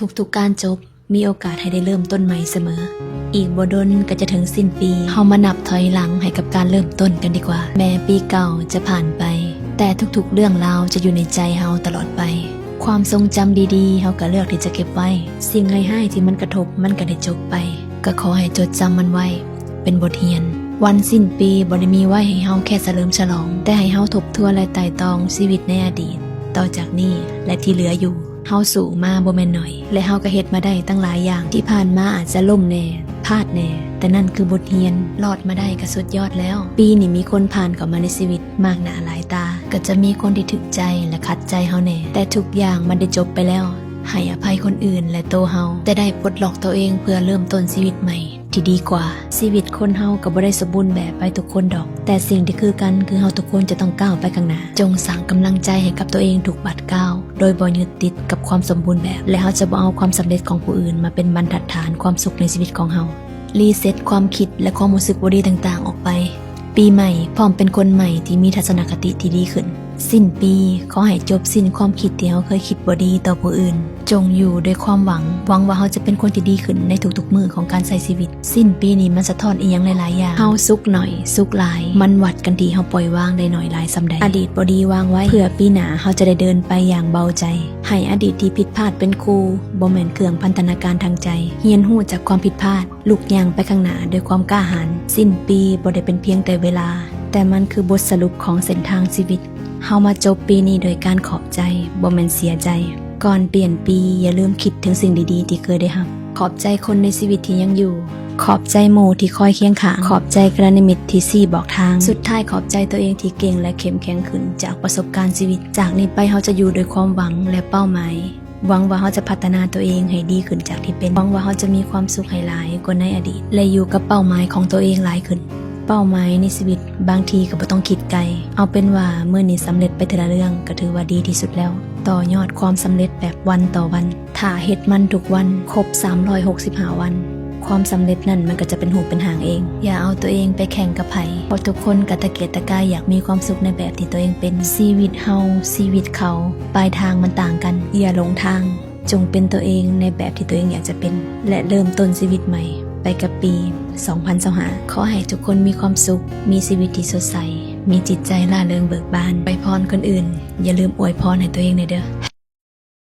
ທຸກໆການຈົບ ມີໂອກາດໃຫ້ໄດ້ເລີ່ມຕົ້ນໃໝ່ສະເໝີ. ອີກບໍ່ດົນກໍຈະເຖິງສິ້ນປີ, ເຮົາມານັບຖອຍຫຼັງໃຫ້ກັບການເລີ່ມຕົ້ນກັນດີກວ່າ. ແມ້ປີເກົ່າຈະຜ່ານໄປ, ແຕ່ທຸກໆເລື່ອງລາວຈະຢູ່ໃນໃຈເຮົາຕະຫຼອດໄປ. ຄວາມຊົງຈຳດີໆ ເຮົາກໍເລືອກທີ່ຈະເກັບໄວ້. ສິ່ງຮ້າຍໆທີ່ມັນກະທົບ ມັນກໍໄດ້ຈົບໄປ. ກໍຂໍໃຫ້ຈົດຈຳມັນໄວ້ ເປັນບົດຮຽນ. ວັນສິ້ນປີບໍ່ໄດ້ມີໄວ້ໃຫ້ເຮົາແຄ່ສະເຫຼີມສະຫຼອງ, ແຕ່ໃຫ້ເຮົາທົບທວນ ແລະ ໄຕ່ຕອງຊີວິດໃນອະດີດ, ຕໍ່ຈາກນີ້ ແລະ ທີ່ເຫຼືອຢູ່. ເຮົາສູ້ມາບໍ່ແມ່ນໜ້ອຍ ແລະ ເຮົາກໍເຮັດມາໄດ້ຕັ້ງຫຼາຍຢ່າງ. ທີ່ຜ່ານມາອາດຈະລົ້ມແດ່, ພາດແດ່, ແຕ່ນັ້ນຄືບົດຮຽນ. ລອດມາໄດ້ກໍສຸດຍອດແລ້ວ. ປີນີ້ມີຄົນຜ່ານເຂົ້າມາໃນຊີວິດມາກໜ້າຫຼາຍຕາ. ກໍຈະມີຄົນທີ່ຖືກໃຈ ແລະ ຂັດໃຈເຮົາແດ່, ແຕ່ທຸກຢ່າງມັນໄດ້ຈົບໄປແລ້ວ. ໃຫ້ອະໄພຄົນອື່ນ ແລະ ໂຕເຮົາ, ແຕ່ໄດ້ປົດລັອກໂຕເອງເພື່ອເລີ່ມຕົ້ນຊີວິດໃໝ່ ທີ່ດີກວ່າ. ຊີວິດຄົນເຮົາກໍບໍ່ໄດ້ສົມບູນແບບໄປທຸກຄົນດອກ, ແຕ່ສິ່ງທີ່ຄືກັນຄືເຮົາທຸກຄົນຈະຕ້ອງກ້າວໄປຂ້າງໜ້າ. ຈົ່ງສ້າງກຳລັງໃຈໃຫ້ກັບຕົວເອງທຸກບາດກ້າວ, ໂດຍບໍ່ຍຶດຕິດກັບຄວາມສົມບູນແບບ, ແລະ ເຮົາຈະບໍ່ເອົາຄວາມສຳເລັດຂອງຜູ້ອື່ນມາເປັນບັນທັດຖານຄວາມສຸກໃນຊີວິດຂອງເຮົາ. ຣີເຊັດຄວາມຄິດ ແລະ ຄວາມຮູ້ສຶກບໍ່ດີຕ່າງໆອອກໄປ. ປີໃໝ່ ພ້ອມເປັນຄົນໃໝ່ທີ່ມີທັດສະນະຄະຕິທີ່ດີຂຶ້ນ. ສິ້ນປີ ຂໍໃຫ້ຈົບສິ້ນຄວາມຄິດທີ່ເຮົາເຄີຍຄິດບໍ່ດີຕໍ່ຜູ້ອື່ນ. ຈົ່ງຢູ່ດ້ວຍຄວາມຫວັງ, ຫວັງວ່າເຮົາຈະເປັນຄົນທີ່ດີຂຶ້ນໃນທຸກໆມື້ຂອງການໃຊ້ຊີວິດ. ສິ້ນປີນີ້ມັນສະທ້ອນອີ່ຫຍັງຫຼາຍໆຢ່າງ. ເຮົາສຸກໜ້ອຍ, ສຸກຫຼາຍ, ມັນວັດກັນທີ່ເຮົາປ່ອຍວາງໄດ້ໜ້ອຍຫຼາຍສ່ຳໃດ. ອະດີດບໍ່ດີວາງໄວ້, ເພື່ອປີໜ້າເຮົາຈະໄດ້ເດີນໄປຢ່າງເບົາໃຈ. ໃຫ້ອະດີດທີ່ຜິດພາດເປັນຄູ, ບໍ່ແມ່ນເຄື່ອງພັນທະນາການທາງໃຈ. ຮຽນຮູ້ຈາກຄວາມຜິດພາດ, ລຸກຍ່າງໄປຂ້າງໜ້າດ້ວຍຄວາມກ້າຫານ. ສິ້ນປີບໍ່ໄດ້ເປັນພຽງແຕ່ເວລາ, ແຕ່ມັນຄືບົດສະຫຼຸບຂອງເສັ້ນທາງຊີວິດ. ເຮົາມາຈົບປີນີ້ໂດຍການຂອບໃຈ, ບໍ່ແມ່ນເສຍໃຈ. ກ່ອນປ່ຽນປີ, ຢ່າລືມຄິດເຖິງສິ່ງດີໆທີ່ເຄີຍໄດ້ຮັບ. ຂອບໃຈຄົນໃນຊີວິດທີ່ຍັງຢູ່. ຂອບໃຈໝູ່ທີ່ຄອຍຄຽງຂ້າງ. ຂອບໃຈກັນຍານມິດທີ່ຊີ້ບອກທາງ. ສຸດທ້າຍ, ຂອບໃຈຕົວເອງທີ່ເກັ່ງ ແລະ ເຂັ້ມແຂງຂຶ້ນຈາກປະສົບການຊີວິດ. ຈາກນີ້ໄປ, ເຮົາຈະຢູ່ດ້ວຍຄວາມຫວັງ ແລະ ເປົ້າໝາຍ. ຫວັງວ່າເຮົາຈະພັດທະນາຕົວເອງໃຫ້ດີຂຶ້ນຈາກທີ່ເປັນ. ຫວັງວ່າເຮົາຈະມີຄວາມສຸກໃຫ້ຫຼາຍກວ່າໃນອະດີດ ແລະ ຢູ່ກັບເປົ້າໝາຍຂອງຕົວເອງຫຼາຍຂຶ້ນ. ເປົ້າໝາຍໃນຊີວິດບາງທີກໍບໍ່ຕ້ອງຄິດໄກ. ເອົາເປັນວ່າມື້ນີ້ສຳເລັດໄປເທື່ອລະເລື່ອງກໍຖືວ່າດີທີ່ສຸດແລ້ວ. ຕໍ່ຍອດຄວາມສຳເລັດແບບວັນຕໍ່ວັນ. ຖ້າເຮັດມັນທຸກວັນ, ຄົບສາມຮ້ອຍຫົກສິບຫ້າວັນ, ຄວາມສຳເລັດນັ້ນມັນກໍຈະເປັນຮູບເປັນຮ່າງເອງ. ຢ່າເອົາຕົວເອງໄປແຂ່ງກັບໃຜ, ເພາະທຸກຄົນກໍຕະກຽກຕະກາຍຢາກມີຄວາມສຸກໃນແບບທີ່ຕົວເອງເປັນ. ຊີວິດເຮົາ, ຊີວິດເຂົາ, ປາຍທາງມັນຕ່າງກັນ. ຢ່າຫຼົງທາງ. ຈົ່ງເປັນຕົວເອງໃນແບບທີ່ຕົວເອງຢາກຈະເປັນ ແລະ ເລີ່ມຕົ້ນຊີວິດໃໝ່ໄປກັບປີສອງພັນຊາວຫ້າ. ຂໍໃຫ້ທຸກຄົນມີຄວາມສຸກ, ມີຊີວິດທີ່ສົດໃສ, ມີຈິດໃຈລ່າເລີງເບີກບານ. ອວຍພອນຄົນອື່ນ, ຢ່າລືມອວຍພອນໃຫ້ຕົວເອງແດ່ເດີ້.